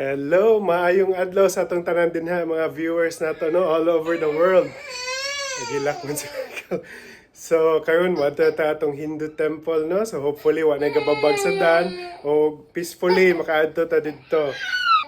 Hello, maayong adlaw sa atong tanan dinha, mga viewers nato, no, all over the world. Nagilak man si Michael. So karon moadto ta atong Hindu temple, no. So hopefully wa na gababag sa dan o peacefully makaadto ta didto.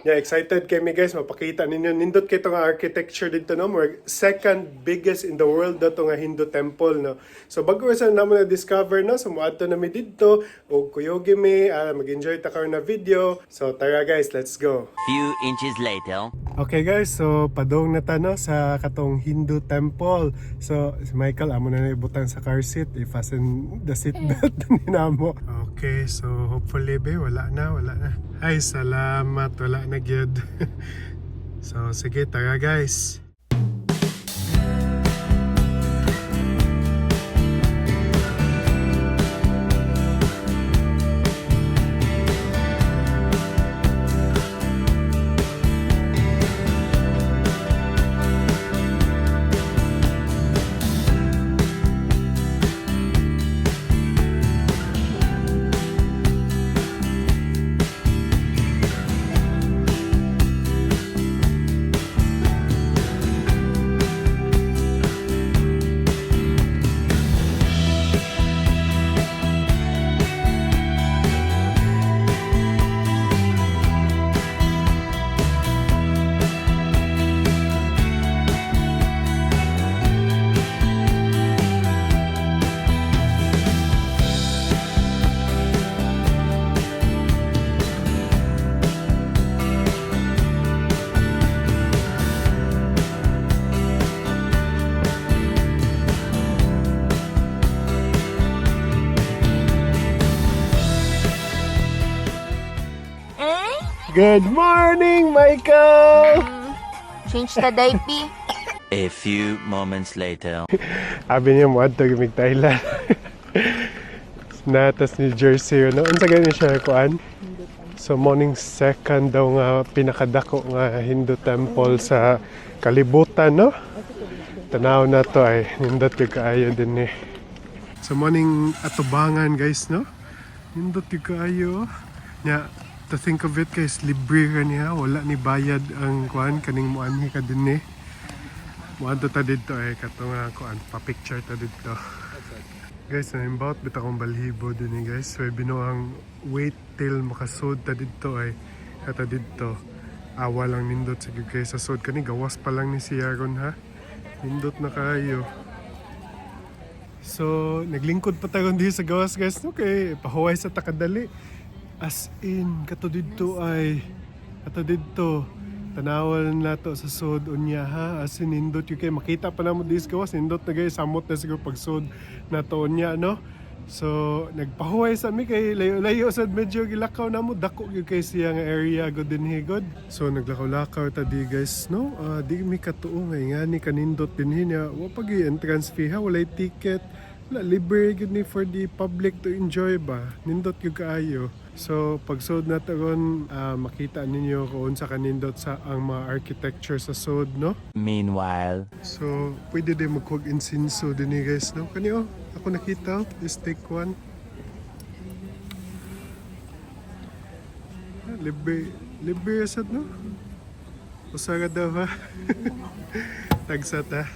Yeah, excited kami, guys, mapakita ninyo nindot kay nga architecture dito, no, more second biggest in the world dato nga Hindu temple, no. So bago sa namo na discover, no, so moadto na mi didto og kuyogi mi, mag-enjoy ta karon na video. So tara guys, let's go. Few inches later. Okay guys, so padong na ta, no, sa katong Hindu temple. So si Michael amo na ibutang sa car seat, i-fasten the seat belt ni namo. Okay, so hopefully be wala na, wala na. Ay, salamat, wala na gyud. So sige, tara guys. Good morning, Michael. Change the diaper. A few moments later. Abi niya mo adto gimig Thailand. Natas ni Jersey, no. Unsa gani siya kuan? So morning second daw nga pinakadako nga Hindu temple sa kalibutan, no? Tanaw na to ay nindot gyud kaayo din eh. So morning atubangan guys, no? Nindot gyud kaayo. Nya to think of it guys, libre ra niya, wala ni bayad ang kuan kaning muanhi ka din eh. Muadto ta didto eh kato nga kuan pa-picture ta didto. Guys, na-imbout bit akong balhibo din eh guys. So binuang wait till makasud ta didto ay kata didto. Awa lang nindot sa guys sa sud kani gawas pa lang ni siya ron ha. Nindot na kayo. So, naglingkod pa tayo di sa gawas guys. Okay, pahuway sa takadali. As in, kato didto ay, kato didto, tanawan na to sa sod unya ha. As in, nindot yun kay makita pa namo di sa gawas, nindot na guys, samot na siguro pag sod na to unya, no? So, nagpahuway sa mi kay layo-layo sad medyo gilakaw na mo, dako gyud kay siya nga area god din higod. So, naglakaw-lakaw ta di guys, no? Ah, di mi katuo nga ingani kanindot din niya. Wa pa gyud entrance fee ha, walay ticket. Wala, libre gyud ni for the public to enjoy ba. Nindot gyud kaayo. So pagsud na ron, makita ninyo kung unsa kanindot sa ang mga architecture sa sud, no? Meanwhile. So pwede din magkuhag insinso din eh, guys, no? Kani oh, ako nakita, oh. Just take one. Ah, libre, libre sad, no? Usa ka daw ha. Tagsa ta.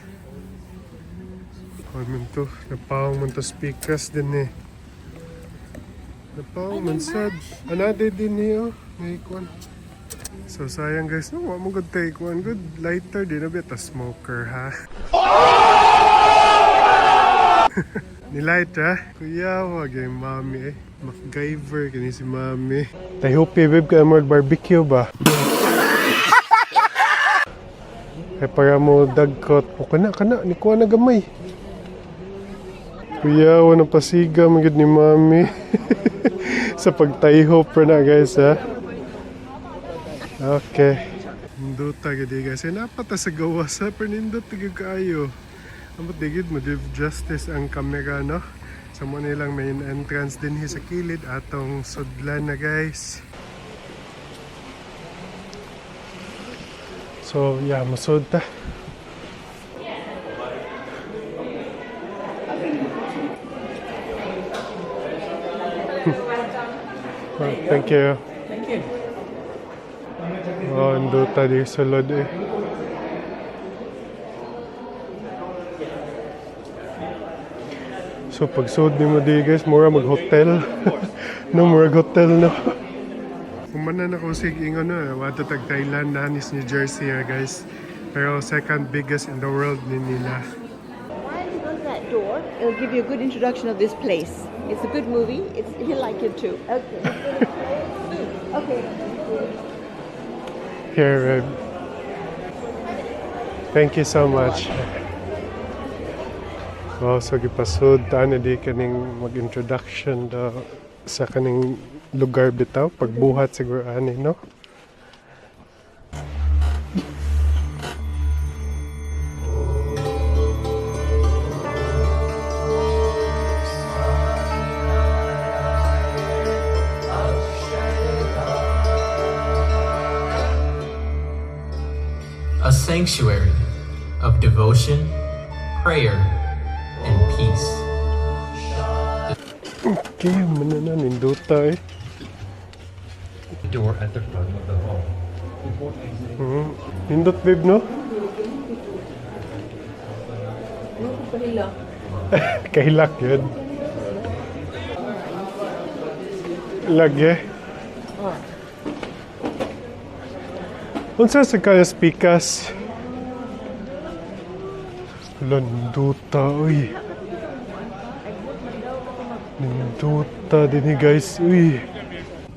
Ay man to, napawang man to speakers din eh. Napawang man sad. Another din eh oh, may kuwan. So sayang guys, no, wa mo good take one good lighter di na ba ta smoker ha. Ni light ha. Kuya wag yung mami eh. MacGyver kini si mami. Tayo babe kaya mo barbecue ba? Kay para mo dagkot. O kana kana ni kuha na gamay. Kuya, wala pasiga magid ni mami. Sa pagtayhop na guys ha. Okay. Nindot gid guys. Ay napata sa gawas ha, pero nindot gyud kaayo. Amot di gid mo give justice ang camera, no. Sa mo nilang main entrance din hi sa kilid atong sudlan na guys. So yeah, masud ta. Well, thank you. Thank you. Oh, nindota di sulod eh. So pagsud nimo di, guys, mura mag hotel. No, mura hotel, no. Human na ako sig ingon, no, wadto tag Thailand na is New Jersey, ah, guys. Pero second biggest in the world ni nila. While you go to that door, it'll give you a good introduction of this place. It's a good movie. It's he'll like it too. Okay. Okay. Here, babe. Thank you so much. Wow, so gipasud ta na di kaning mag-introduction daw sa kaning lugar bitaw pagbuhat siguro ani, no? A sanctuary of devotion, prayer, and peace. Okay, mana na nindota eh. Door at the front of the hall. Before exiting Nindot, babe, no? Pahila. Kahilak yun. Lagi. Unsa sa kaya spikas? Nindota, uy. Nindota din ni, guys, uy.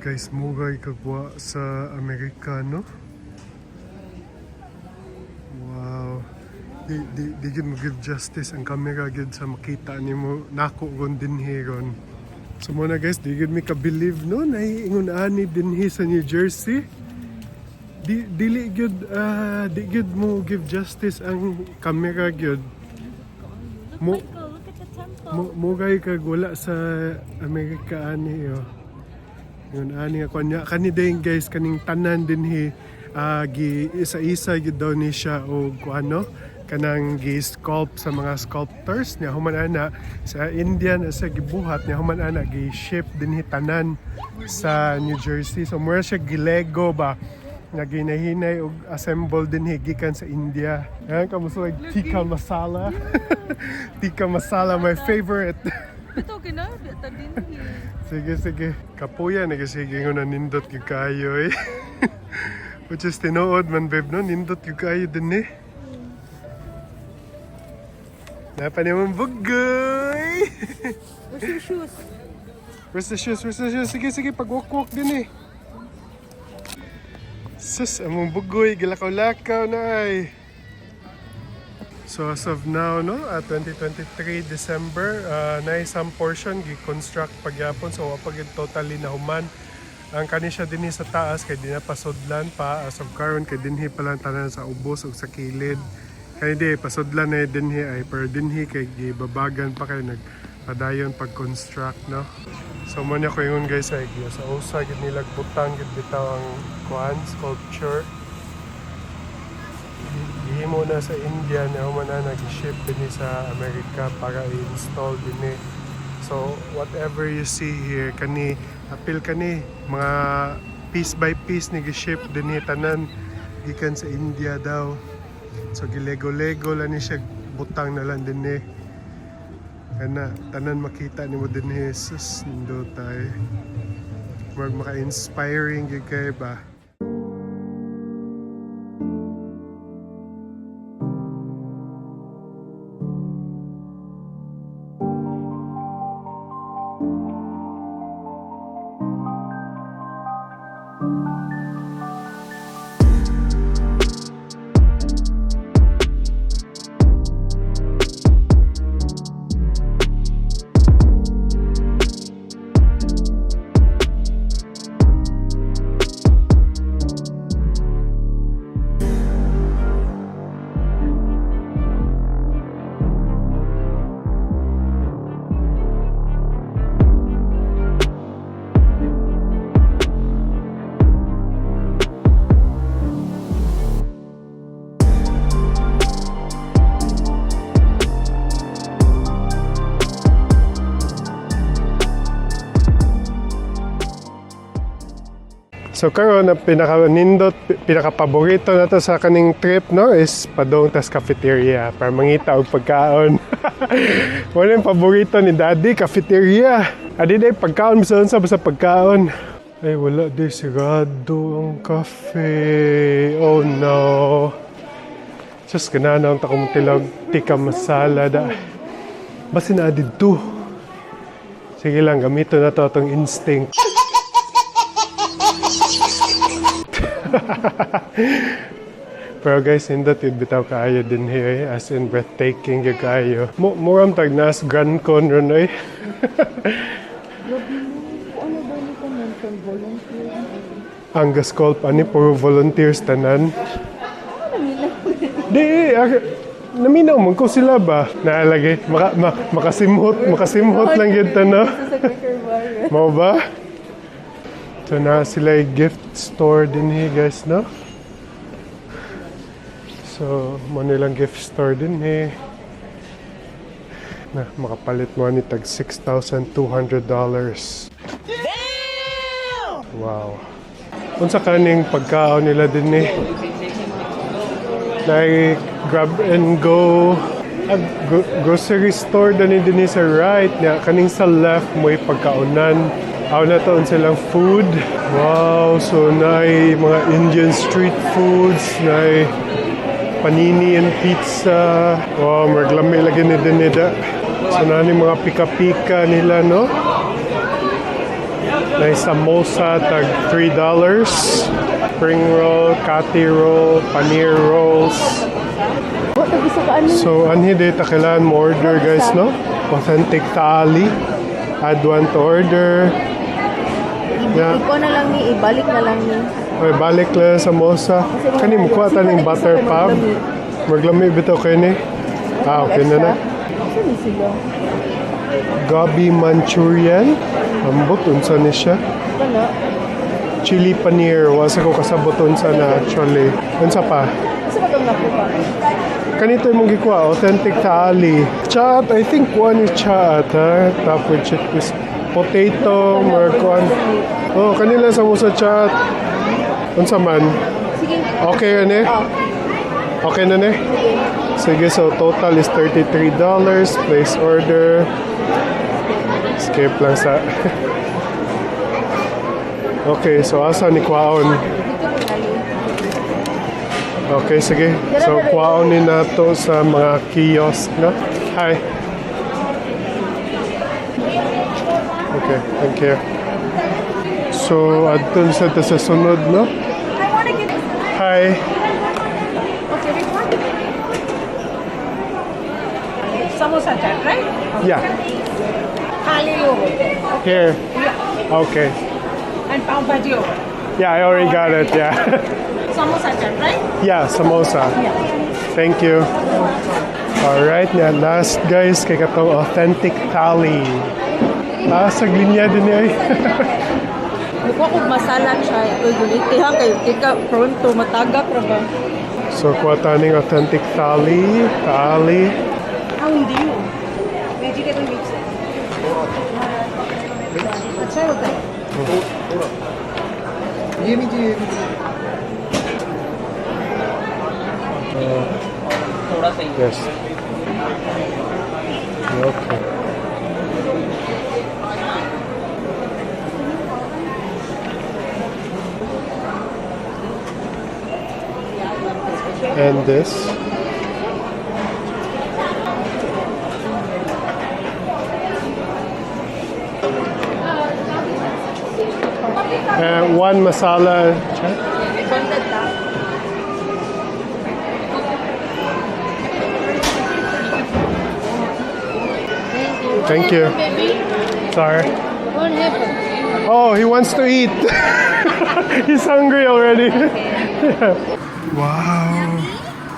Guys, mugay kagwa sa Amerika, no? Wow. Di gyud mo give justice ang camera gyud sa makita nimo nako gon dinhi ron. So mo na, guys, di gyud mi ka-believe, no, naiingon ani dinhi sa New Jersey. Di dili gyud di gyud mo give justice ang camera gyud. Mo Michael, look at the temple. mo mugay kag wala sa Amerika ani, oh. Yun ani nga kanya kani din, guys, kaning tanan dinhi gi isa-isa gyud daw ni siya og ano kanang gi-sculpt sa mga sculptors niya. Human ana sa India na sa gibuhat niya, human ana gi-ship dinhi tanan sa New Jersey. So mura siya gi-Lego ba nga ginahinay og assemble dinhi gikan sa India. Yan kamo, like tikka masala, tikka masala, my favorite. Ito, ginabi. Ito din. Sige, sige. Kapuya na kasi nga nindot gyud kayo eh. Which is tinuod man, babe, no? Nindot gyud kayo din eh. Napa naman bugoy! Where's your shoes? Where's the shoes? Where's the shoes? Sige, sige, pag walk-walk din eh. Sus, among bugoy, gilakaw-lakaw na ay. So as of now, no, 2023 December, na some portion gi-construct pagyapon, so wa pa gyud totally na human. Ang kani siya dinhi sa taas kay di na pasudlan pa as of karon, kay dinhi pa lang tanan sa ubos ug sa kilid. Kay di pasudlan na dinhi ay, pero dinhi kay gibabagan pa kay nagpadayon pag-construct, no. So mo niya ko ingon, guys, ay sa usa gid nila butang gid bitaw ang kuan sculpture. Gihimo na sa India na human na nag-ship din sa Amerika para i-install din eh. So whatever you see here kani apil kani mga piece by piece ni gi-ship din ni tanan gikan sa India daw. So gilego-lego lang ni siya, butang na lang din eh. Kana tanan makita nimo din eh. Sus, nindot ay. Mag maka-inspiring gyud kay ba. So karon ang pinaka-nindot, pinaka-paborito nato sa kaning trip, no, is padong tas cafeteria para mangita og pagkaon. Wala yung paborito ni Daddy, cafeteria. Adi day pagkaon sa unsa basta pagkaon. Ay, wala di sigado ang cafe. Oh no. Just ganahan ta kong tilag tikka masala da. Basin na didto. Sige lang, gamito na to atong instinct. Pero guys, nindot yun bitaw kaayo din here, eh. As in breathtaking yung kaayo. Muram tag nas Grand Con ron eh. Ano ba ni ko mention volunteer? Ang gaskolp ani puro volunteers tanan. Di, naminaw man ko sila ba? Naalagay, makasimhot, makasimhot lang yun ta, no? Sa quicker bar. Mao ba? So na sila yung gift store din here, guys, no? So, mo nilang gift store din eh. Na, makapalit mo ni tag $6,200. Wow. Unsa kaning pagkaon nila din eh? Like grab and go. Ah, grocery store dani din sa right niya, kaning sa left mo'y pagkaonan. Aw na to silang food. Wow, so naay mga Indian street foods, naay panini and pizza. Wow, maglami lagi ni din nida. So naa ni mga pika-pika nila, no? Naay samosa tag $3. Spring roll, kati roll, paneer rolls. What the gusto ka ano? So, anhi data kailangan mo order, guys, no? Authentic thali. Add one to order. Yeah. Ikaw na lang ni, ibalik na lang ni. Okay, balik lang sa samosa. Kani mo kuha taning butter pav. Maglami bitaw kayo ni. Ah, okay na na. Saan ni sila? Gobi Manchurian. Ambot, unsa ni siya? Wala. Chili paneer. Wasa ko kasabot unsa na actually. Unsa pa? Asa ba itong nakuha? Kanito yung mong gikuha, authentic thali. Chaat, I think kuha ni chaat, ha? Top with chickpeas. Potato, mga kuhan. Oh, kanila sa musa chaat. Unsa man? Sige. Okay na ni? Okay na ni? Sige, so total is $33. Place order. Skip lang sa... Okay, so asa ni kwaon? Okay, sige. So, kwaon ni nato sa mga kiosk, no? Hi. Okay, thank you. So, adto sa ta sa sunod, no? Hi. Okay, which one? Samosa chaat, right? Yeah. Thali over there. Here. Okay. And pav bhaji over. Yeah, I already got it. Yeah. Samosa chaat, right? Yeah, samosa. Thank you. All right, na last guys kay katong authentic thali. Taas sa linya din eh. Mukha kong masala chai. Uy, guliti ha kayo. Tika, pronto, matagak ra ba? So kuha taning authentic thali, thali. Ah, hindi yun. Vegetable mix. अच्छा होता है. ये नहीं चाहिए, ये नहीं चाहिए. Yes. Okay. And this. One masala chaat. Thank you. Sorry. What happened? Oh, he wants to eat. He's hungry already. Wow.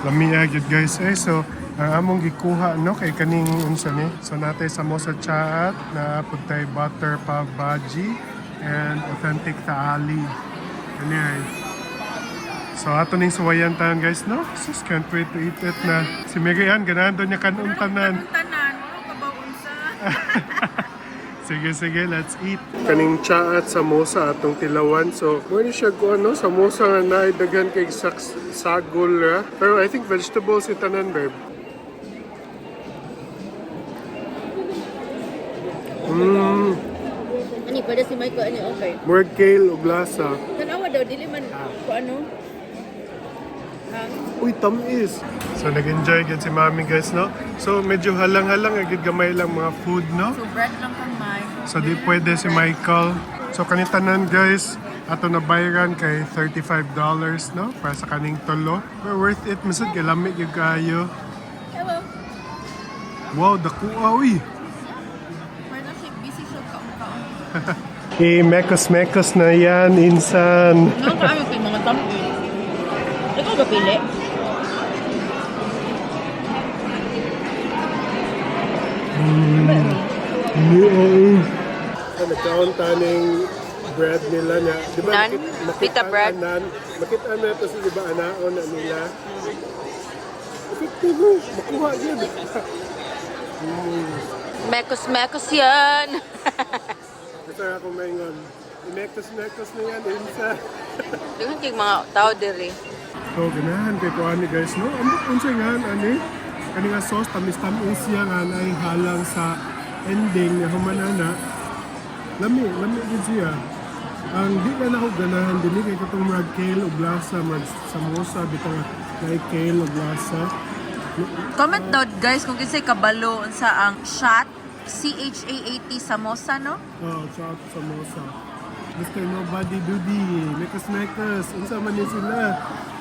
Lami gyud, guys. Eh, so ang among gikuha, no, kay kaning unsa ni. So natay samosa chaat na pud tay butter pav bhaji and authentic thali. Ani ay. So ato ning suwayan taon, guys, no? Sus, can't wait to eat it na. Si Mary Ann ganahan daw niya kanon tanan. Tanan, wala ka ba unsa? Sige, sige, let's eat. Kaning chaat samosa atong tilawan. So, mo ni siya ko ano, samosa nga naay daghan kay sagol ra. Pero I think vegetables itanan, babe. Ani pwede si Michael ani okay. Murag kale ug lasa. Tanawa daw dili man ko ano. Hang. Uy, tamis. So, nag-enjoy gid si Mami, guys, no? So, medyo halang-halang, agad gamay lang mga food, no? So bread lang kang Mike. So, di pwede si Michael. So, kanitanan, guys, ato na bayaran kay $35, no? Para sa kaning tulo. Pero worth it, masad, galamig yung kayo. Hello. Wow, dakuha, uy! Pwede siya busy siya kaon-kaon. Eh, mekos-mekos na yan, insan. Nang kaayo kay mga tamis. Ikaw ba pili? Ni, oo. Nagkaon taning bread nila na. Di ba, Naan? Pita bread? Naan. Makita na ito sa, di ba, anaon na nila. Effective, eh. Makuha yun. Mekos mekos yan. Kasi ako maingon, imekos-mekos na yan, insa. Daghan kay mga tao diri. So, ganahan kay ko ani guys, no? Ambot unsay ngahan ani? Kani nga sauce tamis-tamis siya nga naay halang sa ending nga human ana. Lami, lami gid siya. Ang di na nako ganahan dinhi kay katong murag kale ug lasa, murag samosa bitaw nga naay kale ug lasa. Comment daw guys kung kinsay kabalo unsa ang shot CHAAT samosa, no? Oh, chop samosa. Mr. Nobody Dudy, mekos mekos, unsa man ni sila?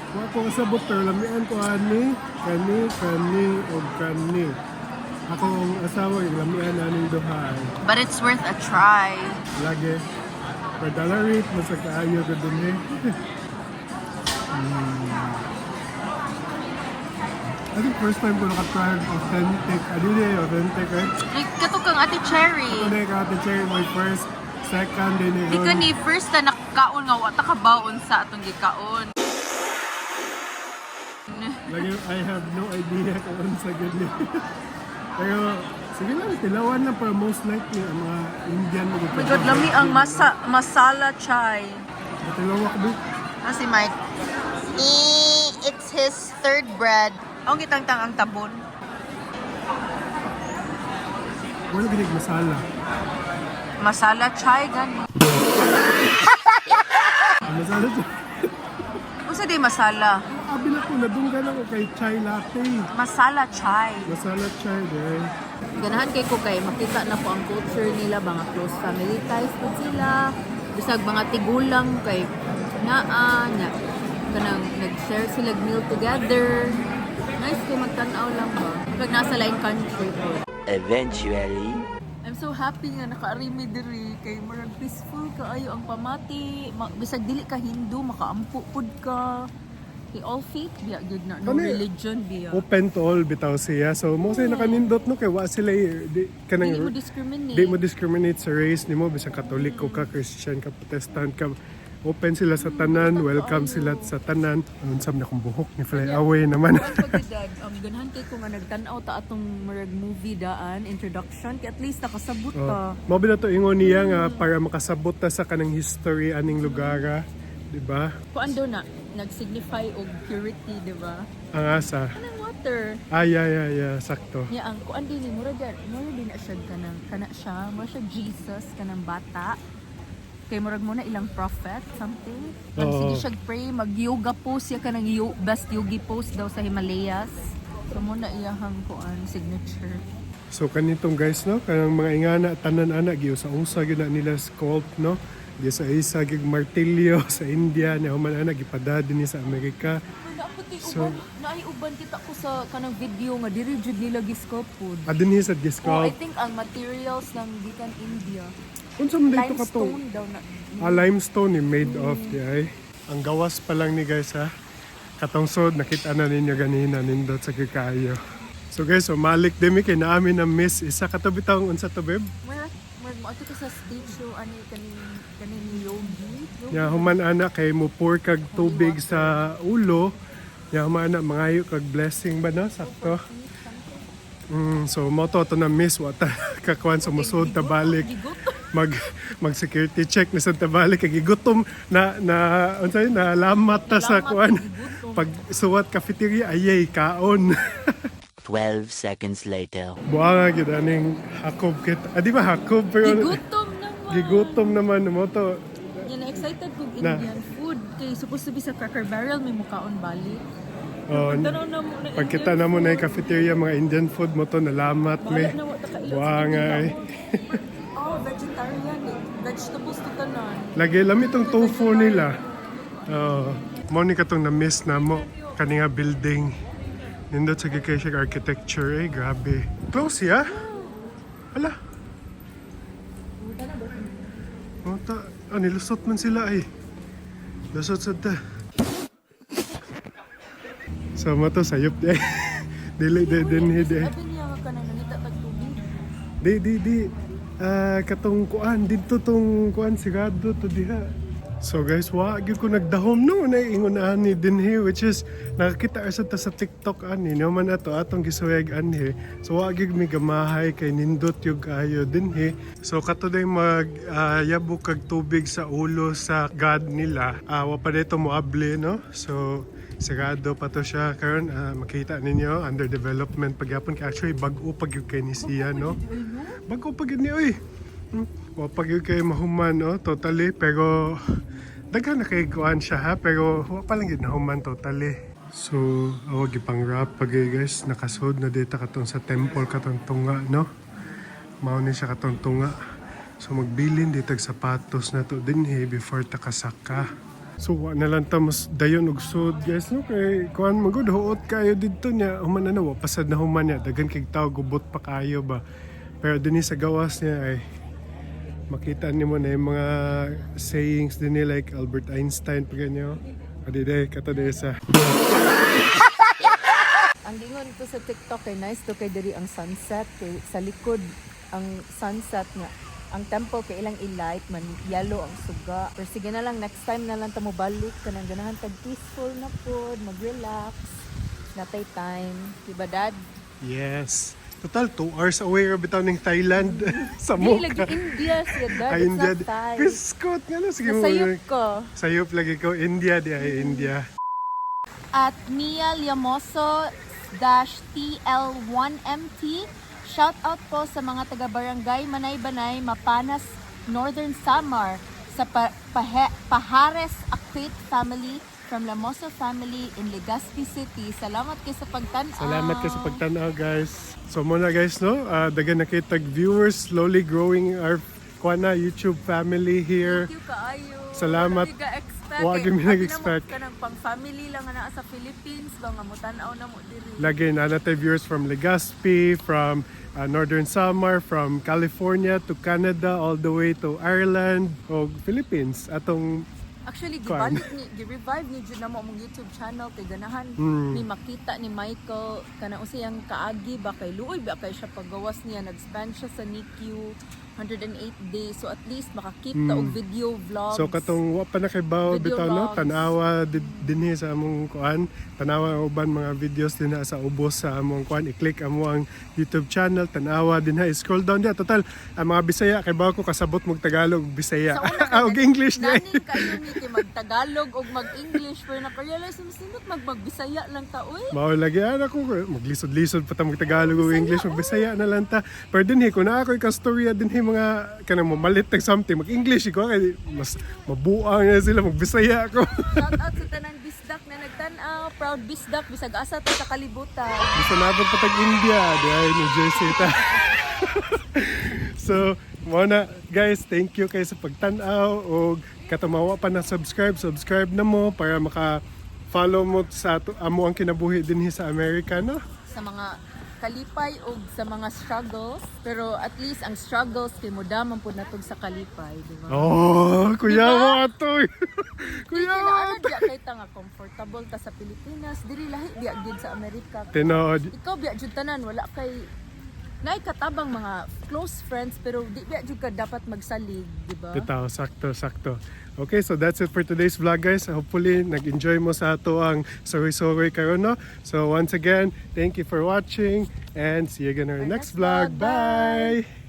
Wa ko kasabot pero lamian ko ani, kani, kani, og kani. Ako ang asawa yung lamian aning duha. But it's worth a try. Lagi. Per dollar rate, mas kaayo ko dun eh. I think first time ko nakatry authentic. Ano yun eh, authentic eh. Like, kato kang Ate Cherry. Ano na yung Ate Cherry, my first, second, din eh. Di ka ni first na nakakaon nga wa ta kabaon sa atong gikaon. Lagi, I have no idea kung ano sa ganyan. Pero, sige lang, tilawan lang pero most likely ang mga Indian. Oh my God, lami ang masala chai. Tilawa ko ba? Ah, si Mike. It's his third bread. Ang gitangtang ang tabon. Wala ginig masala. Masala chai gani. Ang masala siya. Unsa day masala? Abi na ko, nadunggan ako kay chai latte. Masala chai. Masala chai, eh. Ganahan kay ko kay makita na po ang culture nila, mga close family ties po sila. Bisag mga tigulang kay naa na kanang nag-share sila og meal together. Nice kay magtan-aw lang ba. Pag nasa lain country po. Eventually. I'm so happy nga nakaarimi diri kay murag peaceful kaayo ang pamati. Bisag dili ka Hindu, makaampo pud ka. Kay all faith biya gyud na, no Kani- religion biya. Open to all bitaw siya. So, mo sa'yo nakanindot no kay wa sila eh, di, kanang, Dili mo discriminate. di mo discriminate sa race nimo bisan Katoliko ka, Christian ka, Protestant ka. Open sila sa tanan, welcome sila sa tanan. Unsa man akong buhok ni fly away naman. Kuan pa gyud, Dad. Ganahan kay ko nga nagtan-aw ta atong murag movie daan introduction kay at least nakasabot ta. Oh. Mao to ingon niya nga para makasabot ta sa kanang history aning lugar, ah, di ba? Kuan daw na nag-signify og purity, di ba? Ang asa. Kanang water. Ay, ay, ay, ay, sakto. Nya ang kuan din ni mura dyan, mura din na siya kanang kana siya, mura siya Jesus kanang bata. Kay murag mo na ilang prophet something. Magsige Oo. siya pray, mag-yoga pose siya kanang best yogi pose daw sa Himalayas. So mo na iyahang kuan signature. So kanitong guys no, kanang mga ingana tanan ana giusa-usa gyud na nila sculpt no. Giusa-isa gyud martilyo sa India niya human ana gipada dinhi sa Amerika. So, naay uban kita ko sa kanang video nga diri jud nila gi-sculpt pod. Ah, dinhi sa Oh, I gisculpt. think ang materials ng gikan India. Unsa man dito katong Limestone daw na. Ah, limestone ni made of di ay. Ang gawas pa lang ni guys ha. Katong sod nakita na ninyo ganina nindot sa kikayo. So guys, umalik din mi kay naamin na miss isa ka to bitawng unsa to babe? Murag murag mo ka sa stage show ani kaning kaning yogi. Nya human ana kay mo pour kag tubig sa ulo. Nya human ana mangayo kag blessing ba no sakto. So mo to na miss wa ta kakuan sa musod ta balik. Gigutom. Mag security check na sa tabalik kay gigutom na na unsay na lamat ta sa Lamat, kuan gigutom. Pag suwat cafeteria, ayay kaon. 12 seconds later. Buanga gyud aning hakob kit. Ah, di ba hakob, pero Gigutom naman. Gigutom naman mo to. Yan, na excited kog Na. Indian food. Kay supposed to be sa Cracker Barrel, may mukaon balik. Oh, Tanaw na mo na pagkita Indian na mo na food. cafeteria mga Indian food mo to, nalamat Bahala me. na wa ta kaila sa Buanga Indian eh. food. Oh, vegetarian eh. Vegetables to tanan. Lagi lami tong tofu nila. Oh, mo ni katong na-miss na mo kani nga building. Nindot sa kay siya architecture eh, grabe. Close ya? Hala. Mata, ah, nilusot man sila ay. Lusot sad ta. So mo to sayop di. Dili di din di. Sabi niya nga kanang nangita tag tubig. Di di di. Ah, katong kuan didto tong kuan sigado to diha. So guys, wa gyud ko nagdahom no na ingon ani dinhi, which is nakakita ra sad ta sa TikTok ani no man ato atong gisuweg anhi. So wa gyud mi gamahay kay nindot yung ayo dinhi. So kato day mag yabok kag tubig sa ulo sa god nila. Wa pa dito moable no. So sarado pa to siya karon, makita ninyo under development pagyapon kay actually bag-o pa gyud kay ni siya no. Bag-o pa gyud ni oy. Wa pa gyud kay mahuman no totally, pero daghan na kay kuan siya ha, pero wa pa lang gyud nahuman totally. So awa gipang wrap pa gyud guys, nakasud na dito katong sa temple katong tunga no. Mao ni siya katong tunga. So magbilin dito og sapatos na to dinhi before ta kasaka. So wa na lang ta mas dayon og sud guys no, kay kuan magud huot kayo didto niya human na na wa pasad na human niya daghan kay tawo gubot pa kayo ba. Pero dinhi sa gawas niya ay makita nimo na yung mga sayings din like Albert Einstein pag ganyan. Adi day kato day sa Ang gingon ko sa TikTok kay nice to kay diri ang sunset kay sa likod ang sunset nga ang temple kay ilang i-light man yellow ang suga. Pero sige na lang, next time na lang ta mo balik kanang ganahan tag peaceful na pod, mag-relax. Natay time, di ba, Dad? Yes. Total 2 hours away ra bitaw ning Thailand sa Di Mocha. lagi India siya, Dad. Ay, It's India. not Thai. Biskot nga no. Sige mo. Nasayop ko. Sayop lagi ko. India di ay India. At Mia Liamoso-TL1MT. Shout out po sa mga taga-barangay Manay-Banay, Mapanas, Northern Samar, sa Pajares Aquit family from Lamoso family in Legazpi City. Salamat kayo sa pagtan-aw. Salamat kayo sa pagtanaw guys. So muna guys no, daghan na kay tag viewers, slowly growing our kuan na YouTube family here. Thank you kaayo. Salamat. Wala ga-expect. Wa gyud mi nag-expect. Kanang pang family lang nga naa sa Philippines ba nga motan-aw na mo diri. Lagi na natay viewers from Legazpi, from Northern Samar, from California to Canada, all the way to Ireland o Philippines. Atong Actually, Kuan. gibalik ni, gi-revive ni jud namo among YouTube channel kay ganahan ni makita ni Michael kana unsay ang kaagi ba kay luoy ba kay siya paggawas niya, nag-spend siya sa NICU 108 days, so at least makakita og video vlogs. So katong wa pa na kay bawo Video bitaw no, logs. tanawa dinhi sa among kuan, tanawa ang uban mga videos dinha sa ubos sa among kuan, i-click amo ang YouTube channel, tanawa dinha, i-scroll down diha. Total ang mga Bisaya kay bawo ko kasabot mog Tagalog, Bisaya. Sa una Ah, og English di. Naning kayo ni kay mag-Tagalog og mag-English pero naka-realize mas nindot magbisaya lang ta oy. Mao lagi ana ko maglisod-lisod pa ta mag Tagalog o English, mag Bisaya na lang ta. Pero dinhi kun naa ko'y kastorya dinhi mga kanang mamalit tag something, mag English ko kay mas mabuang na sila mag Bisaya ako. Shout out sa tanang bisdak na nagtan-aw, proud bisdak bisag asa ta sa kalibutan. Gusto nabot pa tag India, di ay New Jersey ta. So, mo na guys, thank you kay sa pagtan-aw og katumawa pa na subscribe, subscribe na mo para maka follow mo sa amo ang kinabuhi dinhi sa Amerika no. Sa mga kalipay og sa mga struggles, pero at least ang struggles kay modaman pud natog sa kalipay, di ba? Oh, kuya Diba? mo atoy. Kuya Kaya mo na ano atoy. diya kay ta nga comfortable ta sa Pilipinas, diri lahi biya gid sa Amerika. Tinuod. Ikaw biya jud tanan wala kay Naay katabang mga close friends, pero di ba jud ka dapat magsalig, di ba? Bitaw, sakto, sakto. Okay, so that's it for today's vlog, guys. Hopefully, nag-enjoy mo sa atoang suroy-suroy karon, no? So once again, thank you for watching and see you again in our Our next next vlog. vlog. Bye!